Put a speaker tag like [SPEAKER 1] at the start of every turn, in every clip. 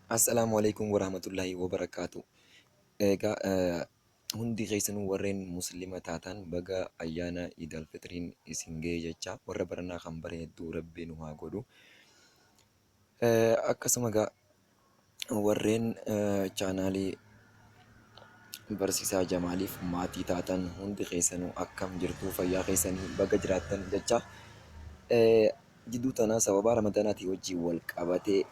[SPEAKER 1] Assalaamu alaikum warahmatullaahi wabarakaatu. Egaa hundi keessanuu warreen muslima taatan baga ayyaana Iid Alfixriin isin ga'e jecha warra baranaa kan bare hedduu rabbi nu haa godhu. Akkasuma egaa warreen chaanaalii Barsiisaa Jamaaliif maatii taatan hundi keessanuu akkam jirtu fayyaa keessanii baga jiraattan jecha. Jidduu tana sababaa Ramadanaatii wajjiin wal qabatee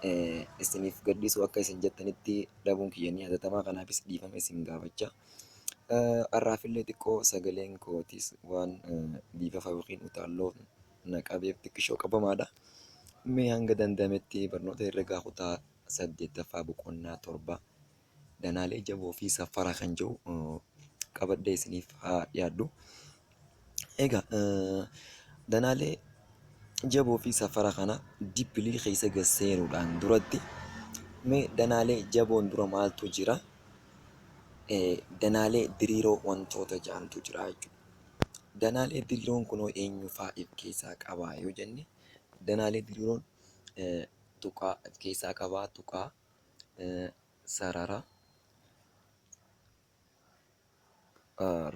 [SPEAKER 1] isiniif gadhiisuu akka isin jettanitti dhabuun kiyya ni yaadatama. Kanaafis dhiifama isin gaafachaa. Har'aafillee xiqqoo sagaleen kootis waan diifafa yookiin utaalloo na qabeef xiqqishoo qabamaadha. Mee hanga danda'ametti barnoota herregaa kutaa 8ffaa boqonnaa 7 danaalee jaboo fi safara kan jedhu qabadhee isiniif haa dhiyaadhu. Egaa danaalee jaboo fi safara kana dippilii keessa gad seenuudhaan duratti mee danaalee jaboon dura maaltu jira? Danaalee diriiroo wantoota jedhantu jira jechuudha. Danaalee diriiroon kunoo eenyu fa'aa if keessaa qaba yoo jenne danaalee diriiroon tuqaa if keessaa qaba tuqaa sarara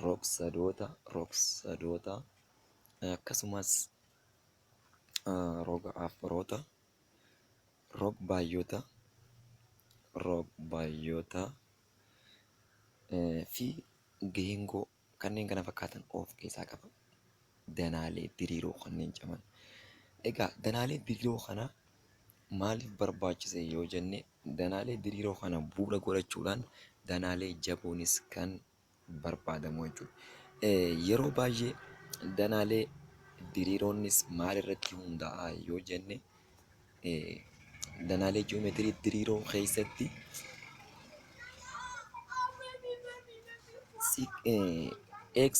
[SPEAKER 1] rog-sadoota, rog-sadoota akkasumas roga afroota, rog-baay'oota, rog-baay'oota fi geengoo kanneen kana fakkaatan of keessaa qaba. Danaalee diriiroo kanneen jedhaman. Egaa danaalee diriiroo kana maaliif barbaachise yoo jenne danaalee diriiroo kana bu'uura godhachuudhaan danaalee jaboonis kan barbaadamu jechuudha. Yeroo baay'ee danaalee diriiroonnis maal irratti hundaa'a yoo jenne danaalee ji'oomeetirii diriiroo keessatti x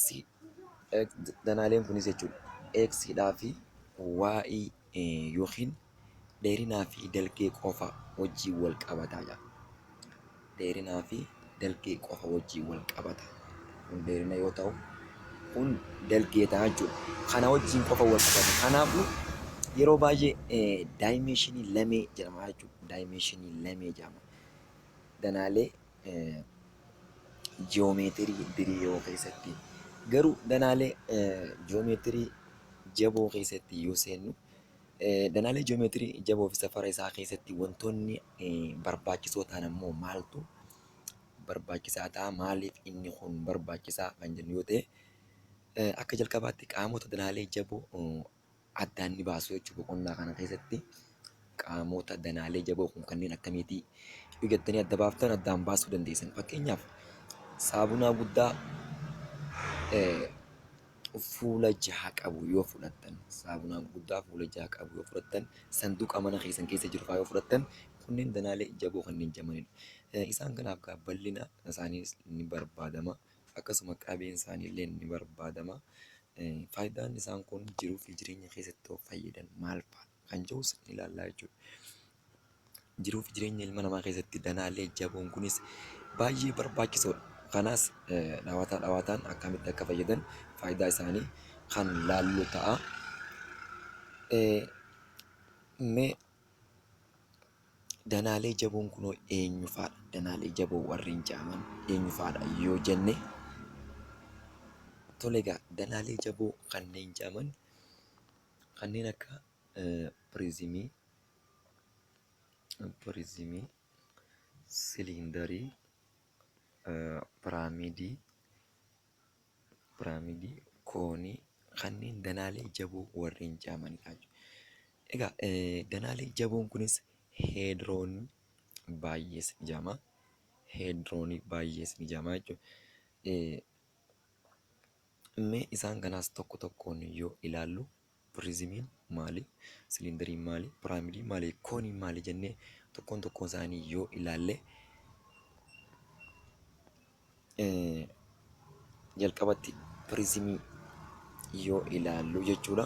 [SPEAKER 1] danaaleen kunis jechuudha x dhaa fi y yookiin dheerinaa fi dalgee qofa wajjin wal qabata jedha. Dheerinaa fi dalgee qofa wajjin wal qabata. Kun dheerina yoo ta'u, kun dalgee ta'a jechuudha. Kana wajjin qofa wal qabata. Kanaafuu yeroo baay'ee daayimeeshinii lamee jedhama jechuudha. Daayimeeshinii lamee jedhama. Danaalee ji'oomeetirii diriiroo keessatti. Garuu danaalee ji'oomeetirii jaboo keessatti yoo seennu danaalee ji'oomeetirii jaboo fi safara isaa keessatti wantoonni barbaachisoo ta'an ammoo maaltu barbaachisaa ta'a? Maaliif inni kun barbaachisaa kan jennu yoo ta'e akka jalqabaatti qaamota danaalee jaboo addaan ni baasu jechuudha boqonnaa kana keessatti qaamota danaalee jaboo kun kanneen akkamiiti yoo jettanii adda baaftan addaan baasuu dandeessan. Fakkeenyaaf saabunaa guddaa fuula jaha qabu yoo fudhattan saabunaa guddaa fuula jaha qabu yoo fudhattan sanduuqa mana keessan keessa jiru fa'aa yoo fudhattan kunneen danaalee jaboo kanneen jedhamanidha. Isaan kanaaf gaa bal'ina isaaniis ni barbaadama. Akkasuma qabeen isaaniillee ni barbaadama. Faayidaan isaan kun jiruu fi jireenya keessatti fayyadan maal fa'a kan jedhus ni ilaalla jechuudha. Jiruu fi jireenya ilma namaa keessatti danaalee jaboon kunis baay'ee barbaachisoodha. Kanaas dhawataa dhawataan akkamitti akka fayyadan faayidaa isaanii kan laallu ta'a. Mee Danaalee jaboon kunoo eenyu faadha? Danaalee jaboo warreen jedhaman eenyu faadha yoo jenne, tole egaa danaalee jaboo kanneen jedhaman kanneen akka piriizimii, piriizimii, siliindarii, piraamidii, piraamidii, koonii kanneen danaalee jaboo warreen jedhamanidha jechuudha. Egaa danaalee jaboon kunis heediroonii baay'ees ni jedhama. Heediroonii baay'ees ni jedhama jechuudha. Mee isaan kanaas tokko tokkoon yoo ilaallu piriizimiin maali? Siliindariin maali? Piraamidiin maali? Kooniin maali? Jennee tokkoon tokkoon isaanii yoo ilaalle jalqabatti piriizimii yoo ilaallu jechuudha.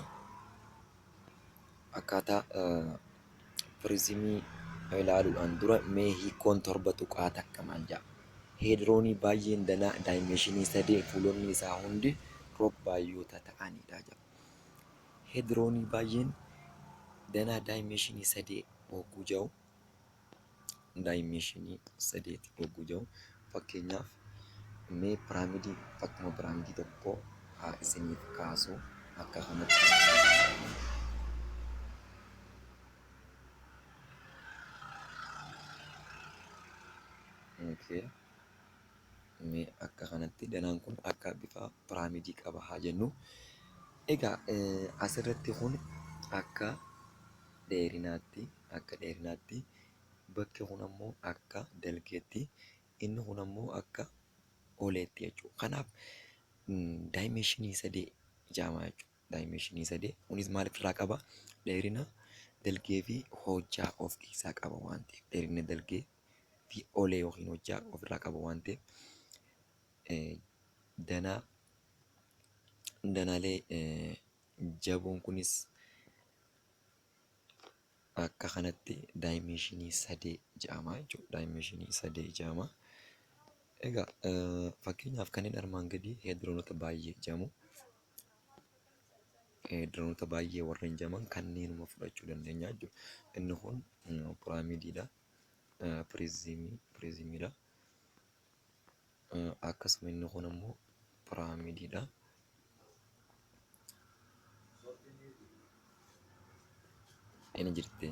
[SPEAKER 1] Akkaataa piriizimii ilaaluudhaan dura mee hiikkoon 7.1 maal jedha? Heediroonii baay'een danaa daayimeeshinii sadee fuulonni isaa hundi rog-baay'oota ta'anidha jedha. Heediroonii baay'een danaa daayimeeshinii sadee hogguu jedhu Daayimeeshinii sadeeti yogguu jedhu, fakkeenyaaf mee piraamidii, fakkuma piraamidii tokko haa isiniif kaasu akka kanatti. Okay. Mee akka kanatti danaan kun akka bifa piraamidii qaba haa jennu. Egaa asirratti kun akka dheerinaatti, bakki kun ammoo akka dalgeetti, inni kun ammoo akka oleetti jechuudha. Kanaaf daayimeeshinii sadee jedhama jechuudha. Daayimeeshinii sadee kunis maal ofirraa qaba? Dheerina, dalgee fi hojjaa of keessaa qaba waan ta'eef, dheerina, dalgee fi olee yookiin hojjaa ofirraa qaba waan ta'eef, danaa danaalee jaboon kunis akka kanatti daayimeeshinii sadee jedhama jechuudha. Daayimeeshinii sadee jedhama. Egaa fakkeenyaaf kanneen armaan gadii heediroonota baay'ee jedhamu. Heediroonota baay'ee warreen jedhaman kanneenuma fudhachuu dandeenya jechuudha. Inni kun piraamidiidha. Piriizimiidha. Akkasuma inni kun ammoo piraamidiidha. Inni jirti.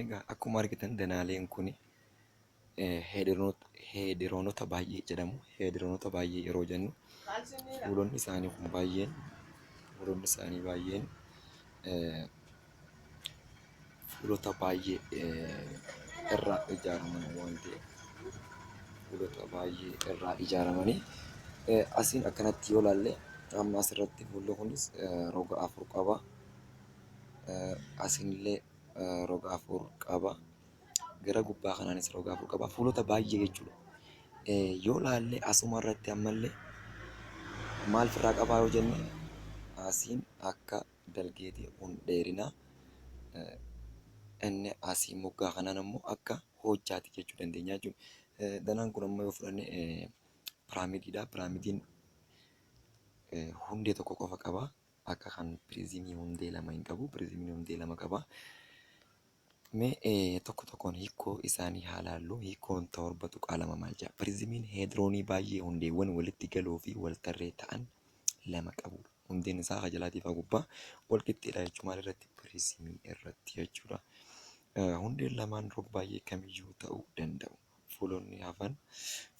[SPEAKER 1] Egaa akkuma argitan danaaleen kun heediroonota baay'ee jedhamu. Heediroonota baay'ee yeroo jennu fuulonni isaanii kun baay'een, fuulonni isaanii baay'een fuulota baay'ee irraa ijaaraman waan ta'eef, fuulota baay'ee irraa ijaaramanii asiin akkanatti yoo ilaalle, amma asirratti fuulli kunis roga afur qaba. Asiinillee roga afur qaba. Gara gubbaa kanaanis roga afur qaba. Fuulota baay'ee jechuudha. Yoo ilaalle asuma irratti ammallee maal ofirraa qabaa yoo jenne, asiin akka dalgeeti, kun dheerina, inni asii moggaa kanaan ammoo akka hojjaati jechuu dandeenya jechuudha. Danaan kun amma yoo fudhanne piraamidiidha. Piraamidiin hundee tokko qofa qaba. Akka kan piriizimii hundee lama hin qabu. Piriizimiin hundee lama qaba. Mee tokko tokkoon hiikoo isaanii haa laallu. Hiikoon 7.2 maal jedha? Piriizimiin heediroonii baay'ee hundeewwan walitti galoo fi waltarree ta'an lama qabudha. Hundeen isaa haa jalaatii fi gubbaa wal qixxeedha jechuudha. Maal irratti? Piriizimii irratti jechuudha. Hundeen lamaan rog baay'ee kamiyyuu ta'uu danda'u. Fuulonni hafan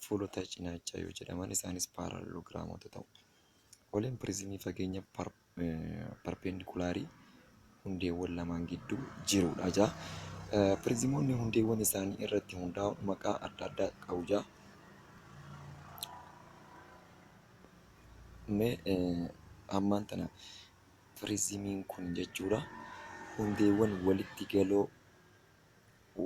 [SPEAKER 1] fuulota cinaachaa yoo jedhaman, isaanis paaraalogiraamota ta'u. Oleen piriizimii fageenya parpendikulaarii hundeewwan lamaan gidduu jirudha jaa. Piriizimoonni hundeewwan isaanii irratti hundaa'uun maqaa adda addaa qabu jaa. Mee ammaan tana piriizimiin kun jechuudha hundeewwan walitti galoo,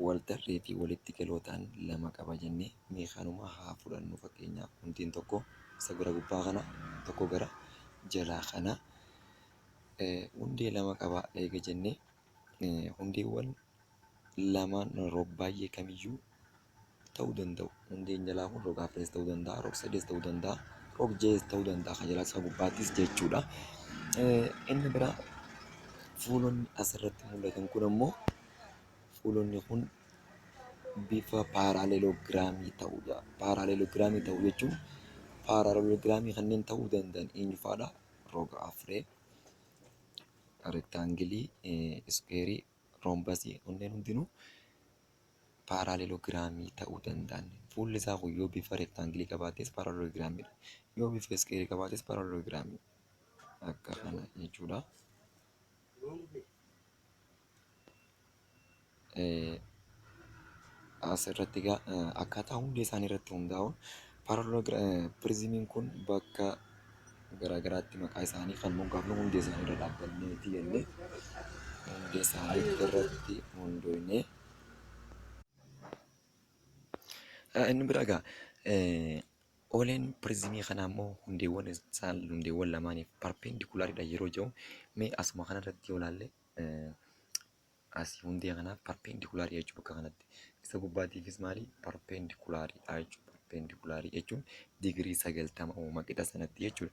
[SPEAKER 1] waltarree fi walitti galoo ta'an lama qaba jennee, mee kanuma haa fudhannu. Fakkeenyaaf hundeen tokko isa gara gubbaa kana, tokko gara jalaa kana, hundee lama qaba eega jennee, hundeewwan lamaan rog baay'ee kamiyyuu ta'uu danda'u. Hundeen jalaa kun roga afrees ta'uu danda'a, rog sadees ta'uu danda'a, rog jahees ta'uu danda'a, kan jalaas kan gubbaattis jechuudha. Inni biraa fuulonni asirratti mul'atan kun ammoo, fuulonni kun bifa paaraaleloogiraamii ta'uudha. Paaraaleloogiraamii ta'uu jechuun, paaraaleloogiraamii kanneen ta'uu danda'an eenyu fa'aadha? Roga afree, rektaangilii, iskuweerii, roombasii, kunneen hundinuu paaraaleloogiraamii ta'uu danda'an. Fuulli isaa kun yoo bifa rektaangilii qabaates paaraaleloogiraamiidha. Yoo bifa iskuweerii qabaates paaraaleloogiraamii. Akka kana jechuudha. Asirratti egaa akkaataa hundee isaanii irratti hundaa'uun piriizimiin kun bakka garaagaraatti maqaa isaanii kan moggaafnu hundee isaanii irra dhaabbanneeti jennee, hundee isaanii irratti hundoofnee. Inni biraa egaa oleen piriizimii kanaa immoo hundeewwan isaan hundeewwan lamaaniif parpendikulaariidha yeroo jedhu, mee asuma kanarratti yoo ilaalle, asii hundee kanaaf parpendikulaarii jechuudha bakka kanatti. Isa gubbaatiifis maali? Parpendikulaariidha jechuudha. Perpendikulaarii jechuun digirii 90 uuma qixa sanatti jechuudha.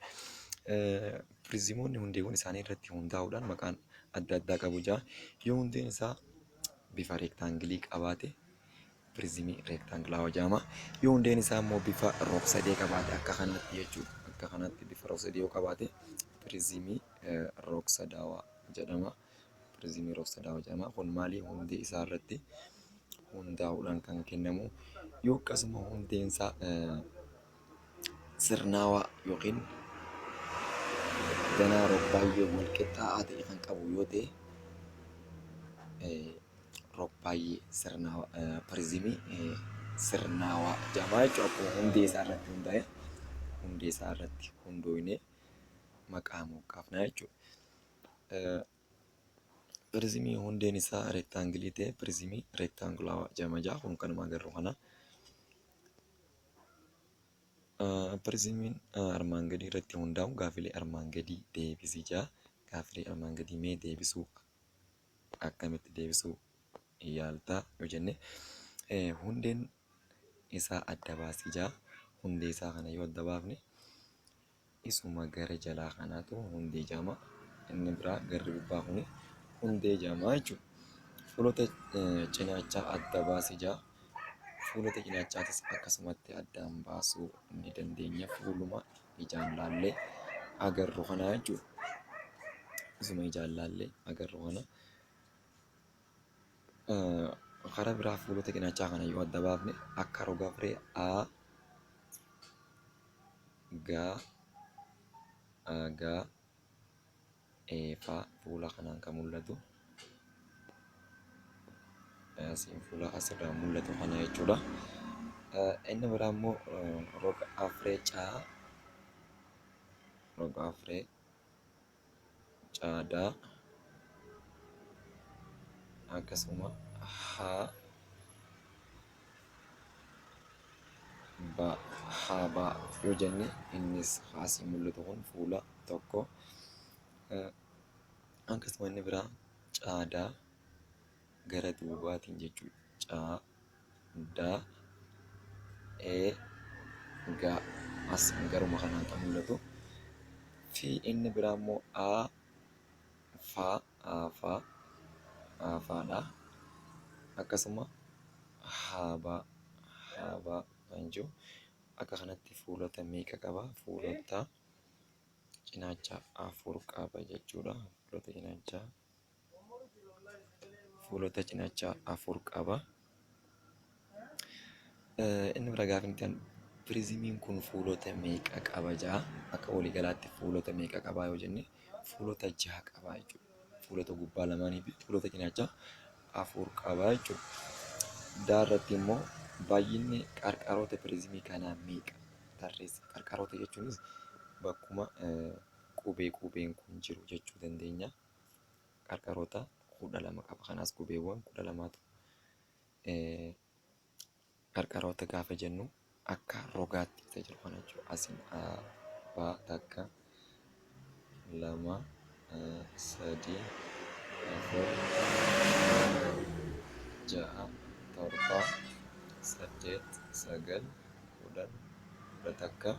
[SPEAKER 1] Piriizimoonni hundeewwan isaanii irratti hundaa'uudhaan maqaan adda addaa qabu jaa. Yoo hundeen isaa bifa reektaangilii qabaate piriizimii reektaangilaawaa jedhama. Yoo hundeen isaa immoo bifa rog-sadee qabaate akka kanatti jechuudha. Akka kanatti bifa rog-sadee yoo qabaate piriizimii rog-sadaawaa jedhama. Piriizimii rog-sadaawaa jedhama. Kun maali hundee isaa irratti hundaa'uudhaan kan kennamu. Yoo akkasuma hundeen isaa sirnaawaa yookiin danaa rog-baay'ee wal qixxaa'aa ta'e kan qabu yoo ta'e rog-baay'ee sirnaawaa piriizimii sirnaawaa jedhama jechuudha. Akkuma hundee isaa irratti hundaa'e hundee isaa irratti hundoofnee maqaa moggaafna jechuudha. Piriizimii hundeen isaa reektaangilii ta'e piriizimii reektaangulaawaa jedhama jaa kun kanuma agarru kana. Piriizimiin armaan gadii irratti hundaa'u gaafilee armaan gadii deebisi jaa. Gaafilee armaan gadii mee deebisuu akkamitti deebisuu yaaltaa yoo jenne hundeen isaa adda baasii jaa. Hundee isaa kana yoo adda baafne isuma gara jalaa kanaatu hundee jedhama. Inni biraa garri gubbaa kuni hundee jedhama jechuudha. Fuulota cinaachaa adda baasii jaa. Fuulota cinaachaatis akkasumatti addaan baasuu ni dandeenya. Fuuluma ijaan laallee agarru kana jechuudha. Isuma ijaan laallee agarru kana. Karaa biraa fuulota cinaachaa kana yoo adda baafne akka roga firee A, G, G, E faa fuula kanaan kan mul'atu. Asiin fuula asirraa mul'atu kana jechuudha. Inni biraa immoo roga afree C, roga afree C D akkasuma H B H B yoo jenne innis asii mul'atu kun fuula tokko. Akkasuma inni biraa C D gara duubaatiin jechuudha. C D E G as garuma kanaan kan mul'atu. Fi inni biraa immoo A F A F A F dha. Akkasuma H B H B kan jiru akka kanatti fuulota meeqa qaba? Fuulota cinaacha afur qaba jechuudha. Fuulota cinaachaa fuulota cinaachaa afur qaba. Inni bira gaafa inni ta'an piriizimiin kun fuulota meeqa qaba ja'a? Akka waliigalaatti fuulota meeqa qaba yoo jenne fuulota ja'a qaba jechuudha. Fuulota gubbaa lamaanii fi fuulota cinaachaa afur qaba jechuudha. Daa irratti immoo baay'inni qarqaroota piriizimii kanaa meeqa? Tarreessi. Qarqaroota jechuunis bakkuma qubee qubeen kun jiru jechuu dandeenya. Qarqaroota 12 qaba. Kanaas qubeewwan 12tu qarqaroota gaafa jennu akka rogaatti isa jiru kana jechuudha. Asiin A, B, takka, lama, sadi, afur, ja'a, torba, saddeet, sagal, 10, 11,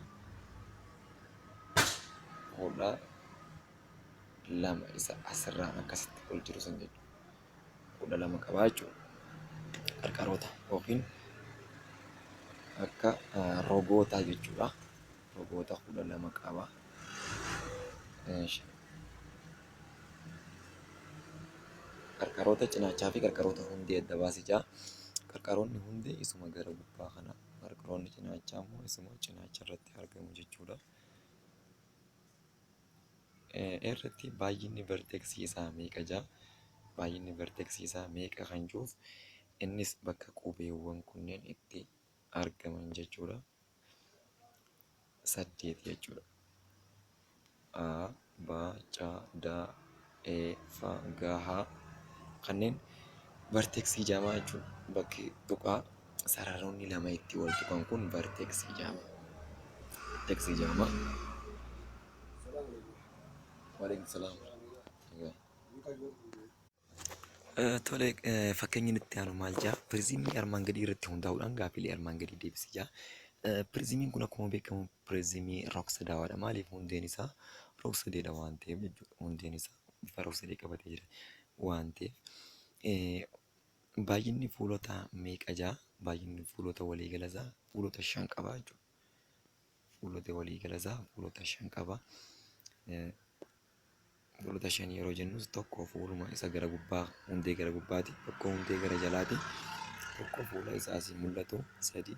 [SPEAKER 1] 12 isa asirraan akkasitti ol jiru san jechuudha. 12 qaba jechuudha. Qarqaroota yookiin akka rogootaa jechuudha. Rogoota 12 qaba. Qarqaroota cinaachaa fi qarqaroota hundee adda baasii jira. Qarqaroonni hundee isuma gara gubbaa kana. Qarqaroonni cinaachaa immoo isuma cinaacha irratti argamu jechuudha. Irratti baay'inni verteeksii isaa meeqa jaa? Baay'inni verteeksii isaa meeqa kan jiruuf innis bakka qubeewwan kunneen itti argaman jechuudha. 8 jechuudha. A, B, C, D, E, F, G, H kanneen verteeksii jedhama jechuudha. Bakki tuqaa sararoonni lama itti wal tuqan kun verteeksii jedhama. Verteeksii jedhama. Waalaikum salaam. Tole, fakkeenyi nutti aanu maal jedha? Piriizimii armaan gadii irratti hundaa'uudhaan gaaffilee armaan gadii deebisi jedha. Piriizimiin kun akkuma beekamu piriizimii rog-sadawaadha. Maaliif hundeen isaa rog-sadeedha waan ta'eef jechuudha. Hundeen isaa bifa rog-sadee qabatee jira waan ta'eef. Baay'inni fuulotaa meeqa jaa? Baay'inni fuulota waliigala isaa fuulota 5 qaba jechuudha. Fuulota waliigala isaa fuulota 5 qaba. Fuulota 5 yeroo jennus tokko fuuluma isa gara gubbaa hundee gara gubbaati, tokko hundee gara jalaati, tokko fuula isa asii mul'atu 3,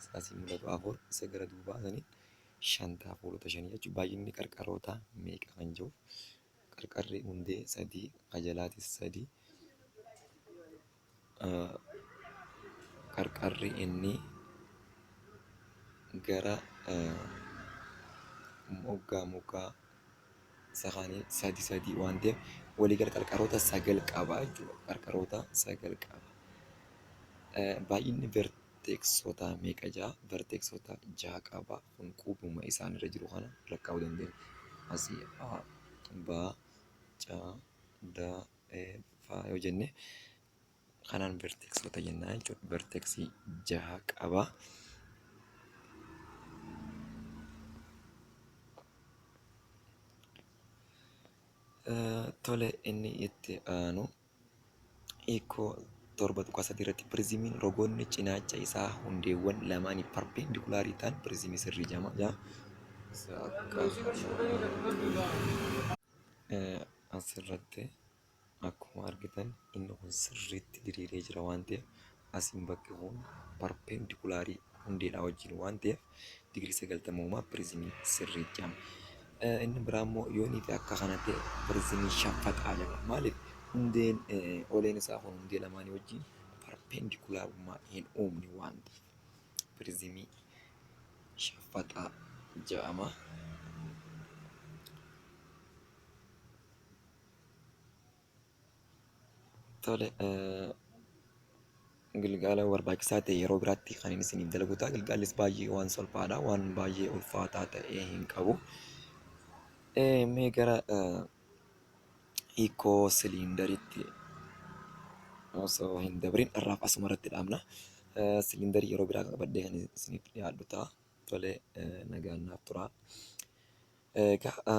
[SPEAKER 1] isa asii mul'atu 4, isa gara duubaa sanii 5 ta'a fuulota 5 jechuudha. Baay'inni qarqarootaa meeqa kan jiru? Qarqarri hundee 3, ka jalaatis 3. Qarqarri inni gara moggaa moggaa isa kaanii 3 3 waan ta'eef waliigala qarqaroota 9 qaba jechuudha. Qarqaroota 9 qaba. Baay'inni verteeksotaa meeqa jaa? Verteeksota 6 qaba. Kun qubuma isaan irra jiru kana lakkaa'uu dandeenya. Asii A, B, C, D, E, F yoo jenne kanaan verteeksota jennaa jechuudha. Verteeksii 6 qaba. Tole inni itti aanu hiikoo 7.3 irratti piriizimiin rogoonni cinaacha isaa hundeewwan lamaanii parpendikulaarii ta'an piriizimii sirrii jedhama. Asirratti akkuma argitan inni kun sirriitti diriiree jira waan ta'eef asiin bakki kun parpendikulaarii hundeedhaa wajjin waan ta'eef digirii 90 uumaa piriizimii sirrii jedhama. Inni biraa immoo yoonii fi akka kana ta'e piriizimii shaffaxaa jedhama. Maaliif hundeen oleen isaa kun hundee lamaanii wajjin parpendikulaarummaa hin uumne waan ta'eef piriizimii shaffaxaa jedhama. Tole gilgaala barbaachisaa ta'e yeroo biraatti kan inni isiniif dalagu ta'a. Gilgaallis baay'ee waan salphaadha. Waan baay'ee ulfaataa ta'e hin qabu. Mee gara hiikoo siliindariitti osoo hin dabrin har'aaf asuma irratti dhaabna. Siliindarii yeroo biraa qabadhee kan isiniif dhiyaadhu ta'a. Tole nagaan naaf turaa. Egaa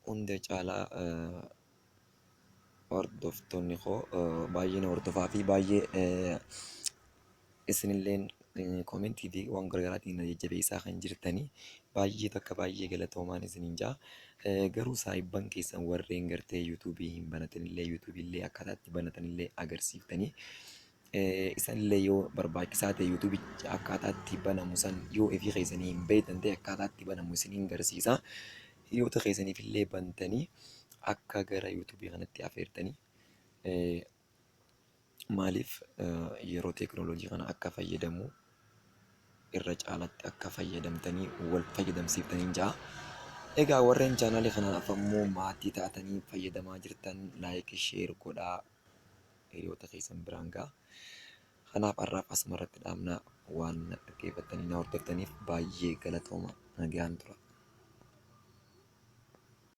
[SPEAKER 1] hunda caalaa hordoftoonni koo baay'ee na hordofaa fi baay'ee isinilleen koomentii fi waan garaagaraatiin na jajjabeessaa kan jirtanii baay'ee takka baay'ee galatoomaan isiniin ja'a. Garuu saahibban keessan warreen gartee yuutuubii hin banatinillee yuutuubiillee akkaataa itti banatanillee agarsiiftanii isanillee yoo barbaachisaa ta'e yuutuubicha akkaataa itti banamu san yoo ifii keessanii hin beektan ta'e akkaataa itti banamu isiniin garsiisa. Hiriyoota keessaniif illee bantanii akka gara yuutuubii kanatti afeertanii maaliif yeroo teekinooloojii kana akka fayyadamu irra caalatti akka fayyadamtanii wal fayyadamsiiftaniin ja'a. Egaa warreen chaanaalii kanaaf ammoo maatii taatanii fayyadamaa jirtan laayik sheer godhaa hiriyoota keessan biraan ga'a. Kanaaf har'aaf asuma irratti dhaabna waan na dhaggeeffattanii na hordoftaniif baay'ee galatooma nagaan tura.